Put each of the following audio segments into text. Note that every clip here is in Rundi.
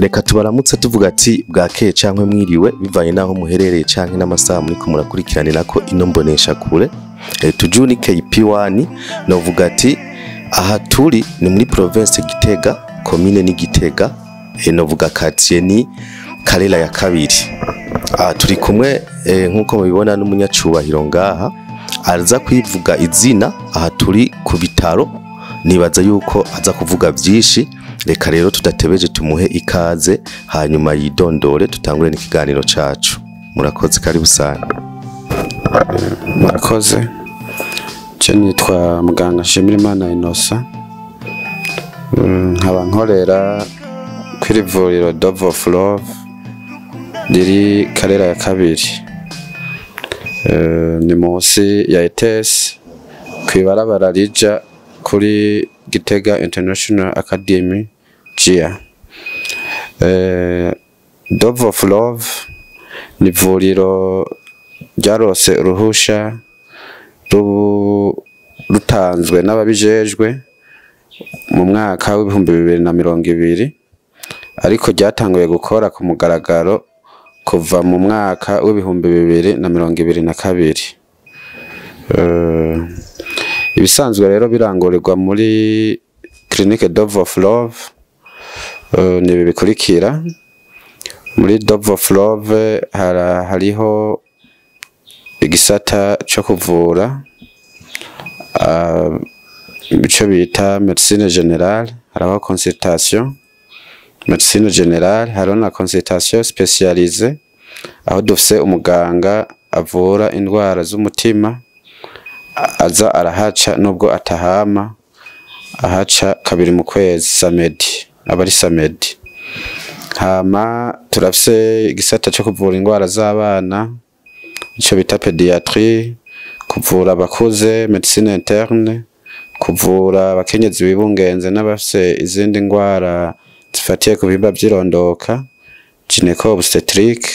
Reka tubaramutse tuvuga ati bwakeye canke mwiriwe, bivanye naho muherereye canke n'amasaha muriko murakurikiranirako ino mbonesha kure. Tujuni KP1, novuga ati aha turi ni muri province Gitega, commune ni Gitega, novuga quartier ni Karera ya kabiri. Aha turi kumwe, nkuko mubibona, n'umunyacubahiro ngaha aza kwivuga izina. Aha turi ku bitaro, nibaza yuko aza kuvuga vyinshi. Reka rero tudatebeje tumuhe ikaze, hanyuma yidondore, tutangure n'ikiganiro cacu. Murakoze, karibu sana. Murakoze. Je nitwa muganga Nshimirimana Innocent, nkaba nkorera kw'iri vuriro Dove of Love riri Karera ya kabiri. Ni munsi ya ETS, kw'ibarabara rija kuri Gitega International Academy GIA. Dove of Love ni ivuriro ryarose uruhusha rutanzwe n'ababijejwe mu mwaka w'2020, ariko ryatanguye gukora ku mugaragaro kuva mu mwaka w'2022. Ibisanzwe rero birangurirwa muri Clinique Dove of Love ni ibi bikurikira: muri Dove of Love hariho igisata co kuvura, ico bita médecine générale, haraho consultation médecine générale, hariho na consultation spécialisée, aho dufise umuganga avura indwara z'umutima aza arahaca, nubwo atahama, ahaca kabiri mu kwezi, samedi, aba ari samedi. Hama turafise igisata co kuvura indwara z'abana, ico bita pédiatrie, kuvura abakuze, médecine interne, kuvura abakenyezi bibungenze n'abafise izindi ndwara zifatiye ku bihimba vy'irondoka, gynéco obstétrique.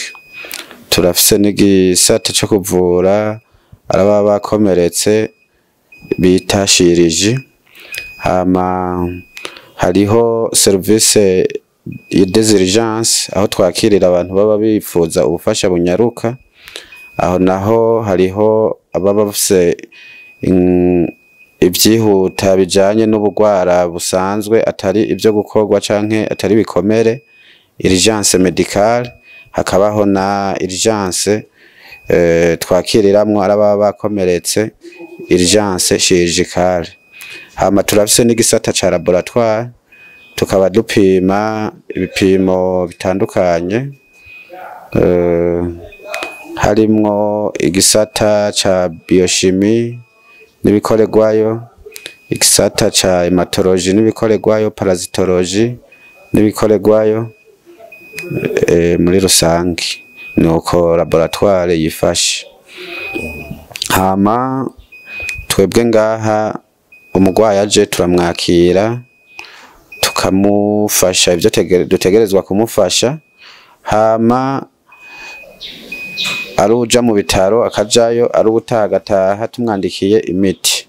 Turafise n'igisata co kuvura araba bakomeretse, bita chirurgie. Hama hariho service des urgences, aho twakirira abantu baba bifuza ubufasha bunyaruka. Aho naho hariho ababa bafise ivyihuta bijanye n'ubugwara busanzwe, atari ivyo gukorwa canke atari bikomere, urgence médicale. Hakabaho na urgence twakiriramwo arababa bakomeretse, urgence chirurgicale. Hama turafise n'igisata ca laboratoire, tukaba dupima ibipimo bitandukanye, harimwo igisata ca biochimie n'ibikoregwayo, igisata ca hématologie n'ibikoregwayo, parasitologie n'ibikoregwayo. Muri rusange nuko laboratoire yifashe. Hama twebwe ngaha umurwayi aje turamwakira, tukamufasha ivyo dutegerezwa kumufasha. Hama ari uja mu bitaro akajayo, ari uwutaha agataha tumwandikiye imiti.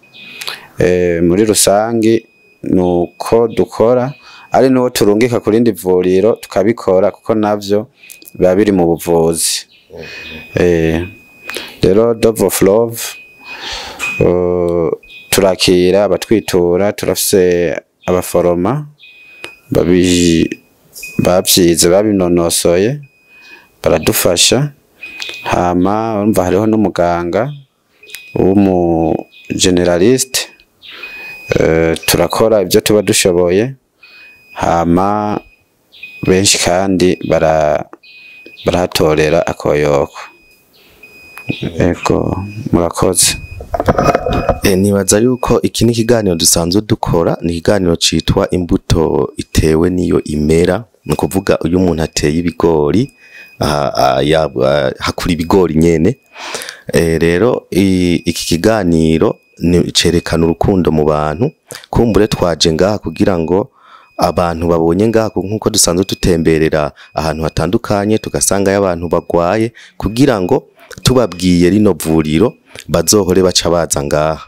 Muri rusangi nuko dukora, ari n'uwo turungika ku rindi vuriro tukabikora, kuko navyo biba biri mu buvuzi. Rero Dove of Love, turakira abatwitura, turafise abaforoma bavyize, babinonosoye, baradufasha. Hama urumva hariho n'umuganga w'umu généraliste. Turakora ibyo tuba dushoboye. Hama benshi kandi barahatorera akoyoko. Ego, murakoze. Nibaza yuko iki ni ikiganiro dusanzwe dukora, ni ikiganiro citwa "Imbuto itewe niyo imera". Ni ukuvuga iyo umuntu ateye ibigori, hakura ibigori nyene. Rero iki kiganiro cerekana urukundo mu bantu. Kumbure twaje ngaha kugira ngo abantu babonye ngaha, nkuko dusanzwe dutemberera ahantu hatandukanye tugasangayo abantu bagwaye, kugira ngo tubabwiye rino vuriro bazohore baca baza ngaha.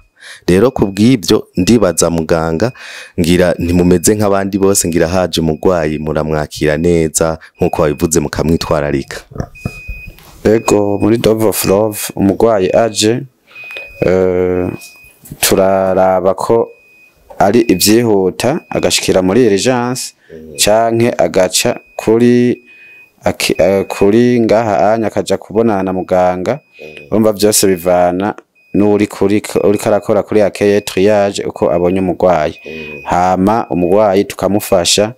Rero kubw'ibyo ndibaza muganga, ngira ntimumeze nk'abandi bose, ngira haje umurwayi muramwakira neza nk'uko wabivuze, mukamwitwararika. Ego, muri Dove of Love umurwayi aje, turaraba ko ari ibyihuta agashikira muri urgence canke agaca kuri ngaha anya akaja kubonana na muganga. Urumva byose bivana n'uri kuri uriko arakora kuri accueil triage, uko abonye umurwayi. Hama umurwayi tukamufasha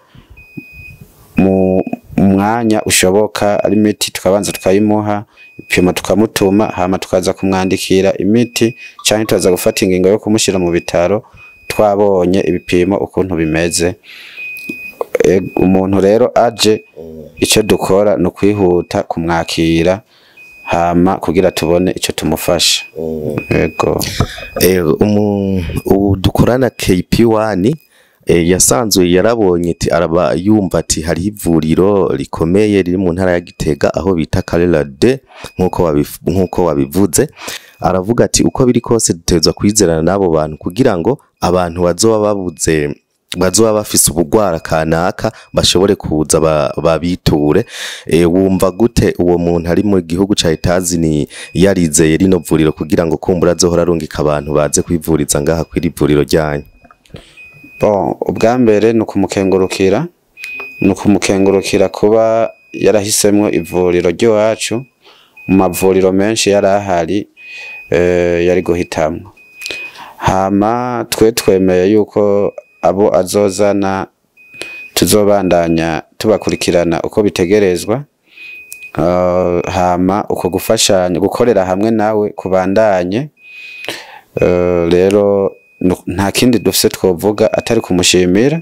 mu mwanya ushoboka, ari imiti tukabanza tukayimuha, ipimo tukamutuma, hama tukaza kumwandikira imiti canke tukaza gufata ingingo yo kumushira mu bitaro twabonye ibipimo ukuntu bimeze. Umuntu rero aje, ico dukora ni ukwihuta kumwakira, hama kugira tubone ico tumufasha. Yego. Ubu dukorana KP1 yasanzwe yarabonye ati araba yumva ati hari ivuriro rikomeye riri mu ntara ya Gitega aho bita Karera D, nkuko wabivuze. Aravuga ati uko biri kose dutegerezwa kwizerana n'abo bantu kugira ngo abantu bazoba babuze, bazoba bafise ubugwara kanaka, bashobore kuza babiture. Wumva gute uwo muntu ari mu gihugu ca Etazini yarizeye rino vuriro kugira ngo kumbura azohora arungika abantu baze kwivuriza ngaha kw'iri vuriro ryanyu? Bon, ubwa mbere ni ukumukengurukira kuba yarahisemwo ivuriro ry'iwacu mu mavuriro menshi yari ahari, yari guhitamwo. Hama twe twemeye yuko abo azozana tuzobandanya tubakurikirana uko bitegerezwa. Hama uko gufashanya gukorera hamwe nawe kubandanye. Rero nta kindi dufise twovuga atari kumushimira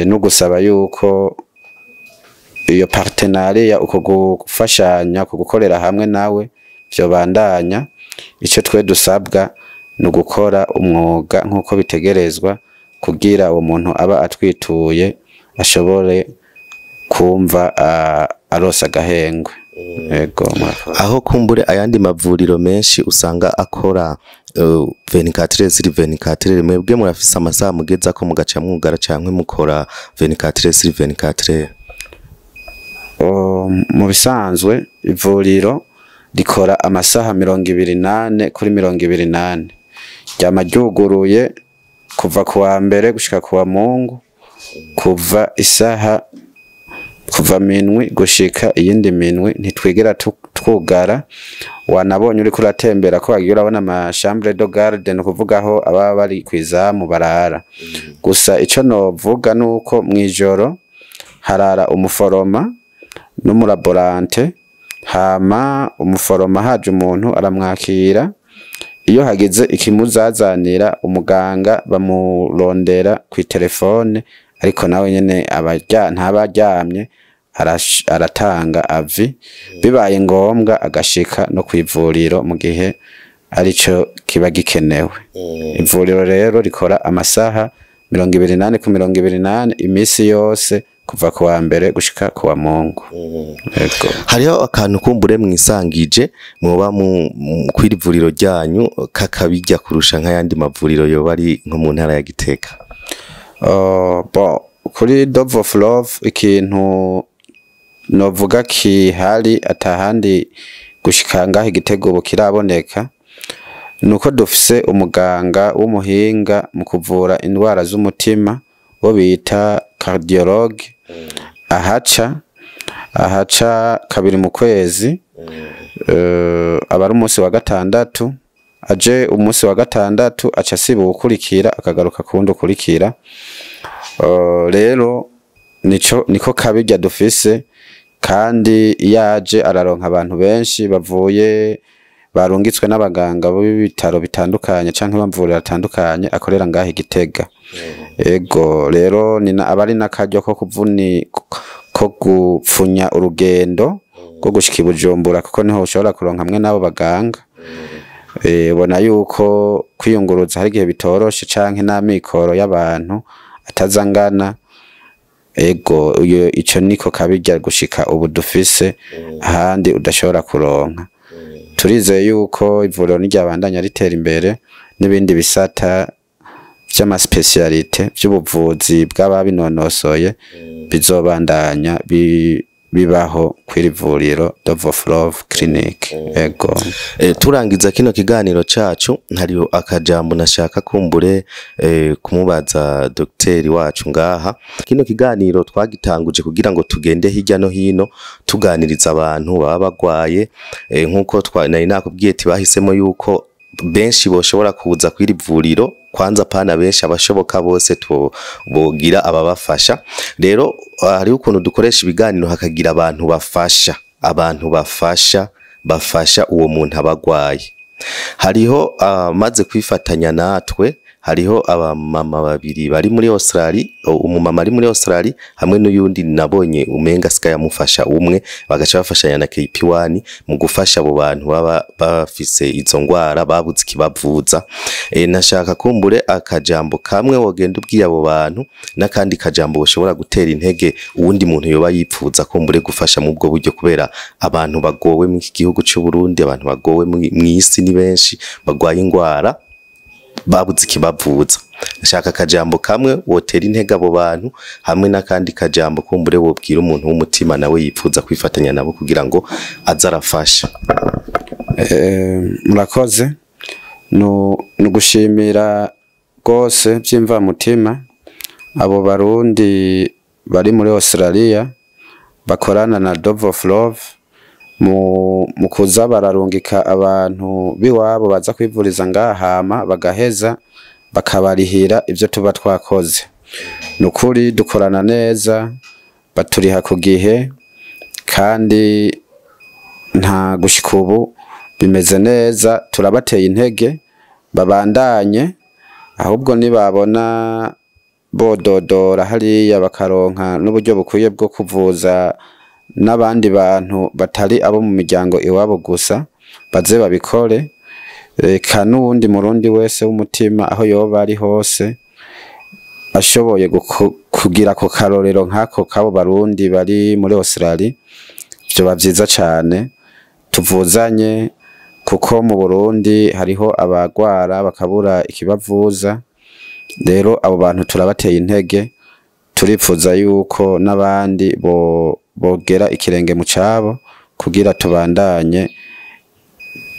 no gusaba yuko iyo partenariat, uko gufashanya, uko gukorera hamwe nawe vyobandanya. Ico twe dusabwa ni ugukora umwuga nk'uko bitegerezwa kugira uwo muntu aba atwituye ashobore kumva aronse agahengwe. Yego, murakoze. Aho kumbure ayandi mavuriro menshi usanga akora 24 sur 24, mwebwe murafise amasaha mugeza ko mugaca mwugara, canke mukora 24 sur 24? O, mu bisanzwe ivuriro rikora amasaha 24/24, ryama ryuguruye kuva ku wa mbere gushika ku wa Mungu, kuva isaha kuva minwi gushika iyindi minwi, ntitwigera twugara. Wanabonye uriko uratembera ko wagiye urabona ama chambre de garde, ni ukuvuga aho ababa bari kw'izamu barara. Gusa ico novuga nuko mw'ijoro harara umuforoma n'umulaborante. Hama umuforoma haje umuntu aramwakira, iyo hagize ikimuzazanira umuganga bamurondera kw'itelefone, ariko nawe nyene ntaba aryamye, aratanga avis, bibaye ngombwa agashika no kw'ivuriro mu gihe arico kiba gikenewe. Ivuriro rero rikora amasaha 24/24 imisi yose kuva ku wa mbere gushika ku wa Mungu. Yego. Hariho akantu kumbure mwisangije mwoba kw'iri vuriro ryanyu kakabirya kurusha nk'ayandi mavuriro yoba ari nko mu ntara ya Gitega? Bon, kuri Dove of Love ikintu novuga kihari atahandi gushika ngaho Igitego ubu kiraboneka, nuko dufise umuganga w'umuhinga mu kuvura indwara z'umutima wo bita cardiologue, ahaca kabiri mu kwezi, aba ari umunsi wa gatandatu. Aje umunsi wa gatandatu aca asiba uwukurikira, akagaruka kuwundi ukurikira. Rero nico niko kabirya dufise, kandi iyo aje araronka abantu benshi bavuye barungitswe n'abaganga b'ibitaro bitandukanye canke b'amavuriro atandukanye akorera ngaho i Gitega. Ego, rero ni aba ari n'akaryo ko gupfunya urugendo rwo gushika i Bujumbura, kuko niho ushobora kuronka hamwe n'abo baganga. Ubona yuko kwiyunguruza hari igihe bitoroshe canke n'amikoro y'abantu ataza angana. Ego, iyo ico niko kabirya gushika ubu dufise ahandi udashobora kuronka. Turizeye yuko ivuriro niryabandanya ritera imbere. n'ibindi bisata vy'amaspecialite vy'ubuvuzi bw'ababinonosoye bizobandanya bibaho kw'iri vuriro Dove of Love Clinic. Ego. Turangiza kino kiganiro cacu, hariho akajambo nashaka kumbure kumubaza dogiteri wacu ngaha. Kino kiganiro twagitanguje kugira ngo tugende hirya no hino tuganiriza abantu baba bagwaye, nkuko nari nakubwiye ati bahisemo yuko benshi boshobora kuza kw'iri vuriro, kwanza pana benshi, abashoboka bose bogira ababafasha. Rero hariho ukuntu dukoresha ibiganiro hakagira abantu bafasha, abantu bafasha uwo muntu abagwaye. Hariho maze kwifatanya natwe, hariho abamama babiri bari muri Australia, umumama ari muri Australia hamwe n'uyundi nabonye umenga sika yamufasha umwe, bagaca bafashanya na KP1 mu gufasha abo bantu baba bafise izo ngwara babuze ikibavuza. Nashaka kumbure akajambo kamwe wogenda ubwiye abo bantu, n'akandi kajambo boshobora gutera intege uwundi muntu yoba yipfuza kumbure gufasha mu bwo buryo, kubera abantu bagowe mu iki gihugu c'u Burundi, abantu bagowe mw'isi ni benshi bagwaye ingwara babuze ikibavuza. Nshaka akajambo kamwe wotera intege abo bantu, hamwe n'akandi kajambo kumbure wobwira umuntu w'umutima nawe yipfuza kwifatanya nabo kugira ngo aze arafasha. Murakoze. Ni ugushimira rwose by'imvamutima abo Barundi bari muri Australia bakorana na Dove of Love mu kuza bararungika abantu biwabo baza kwivuriza ngaha, hama bagaheza bakabarihira ivyo tuba twakoze. Nukuri dukorana neza, baturiha ku gihe, kandi nta gushika ubu bimeze neza. Turabateye intege babandanye, ahubwo nibabona bododora hariya bakaronka n'uburyo bukwiye bwo kuvuza n'abandi bantu batari abo mu miryango iwabo gusa, baze babikore. Eka n'uwundi Murundi wese w'umutima aho yoba ari hose ashoboye kugira ako karorero nk'ako k'abo Barundi bari muri Australia, vyoba vyiza cane. Tuvuzanye, kuko mu Burundi hariho abagwara bakabura ikibavuza. Rero abo bantu turabateye intege, turipfuza yuko n'abandi bogera ikirenge mu cabo kugira tubandanye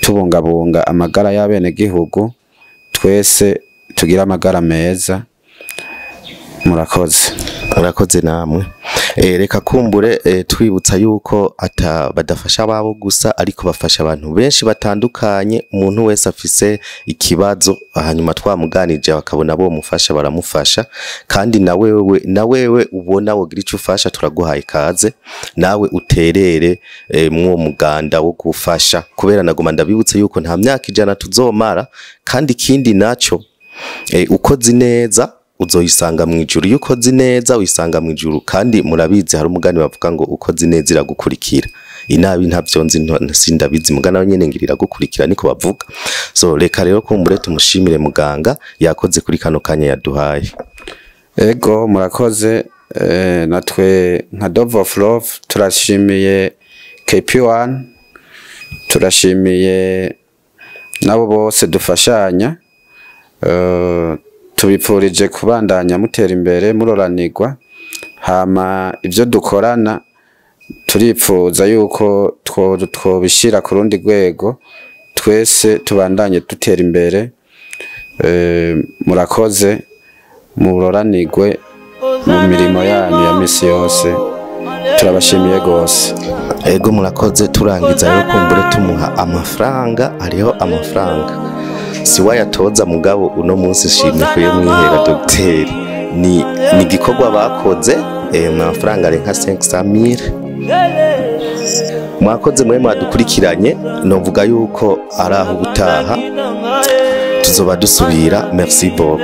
tubungabunga amagara y'abenegihugu, twese tugira amagara meza. Murakoze. Murakoze namwe. Reka kumbure twibutsa yuko ata badafasha ababo gusa, ariko bafasha abantu benshi batandukanye. Umuntu wese afise ikibazo hanyuma twamuganije bakabona bo mufasha, baramufasha. Kandi na wewe ubona wogira ico ufasha, turaguhaye ikaze nawe uterere mw'uwo muganda wo gufasha, kubera nagoma ndabibutse yuko nta myaka 100 tuzomara. Kandi ikindi naco, ukoze neza uzoyisanga mwijuru, iyo ukoze neza wisanga mwijuru. Kandi murabizi hari umugani bavuga ngo ukoze neza iragukurikira, inabi ntavyo nzi sindabizi, mugana we nyene ngira iragukurikira, niko bavuga. So reka rero kumbure tumushimire muganga yakoze kuri kano kanya yaduhaye. Ego, murakoze. Natwe nka Dove of Love turashimiye KP1, turashimiye nabo bose dufashanya. Tubipfurije kubandanya mutera imbere muroranirwa, hama ivyo dukorana turipfuza yuko twobishira ku rundi rwego, twese tubandanye dutera imbere. Murakoze, muroranirwe mu mirimo yanyu ya misi yose, turabashimiye gose. Ego, murakoze. Turangiza rero kumbure tumuha amafaranga, hariho amafaranga si wayatoza, mugabo uno munsi nshimye kuyamwihera dogiteri. Ni igikorwa bakoze, amafaranga ari nka 500,000. Mwakoze mwe mwadukurikiranye, novuga yuko ari aho ubutaha tuzoba dusubira. Merci beaucoup.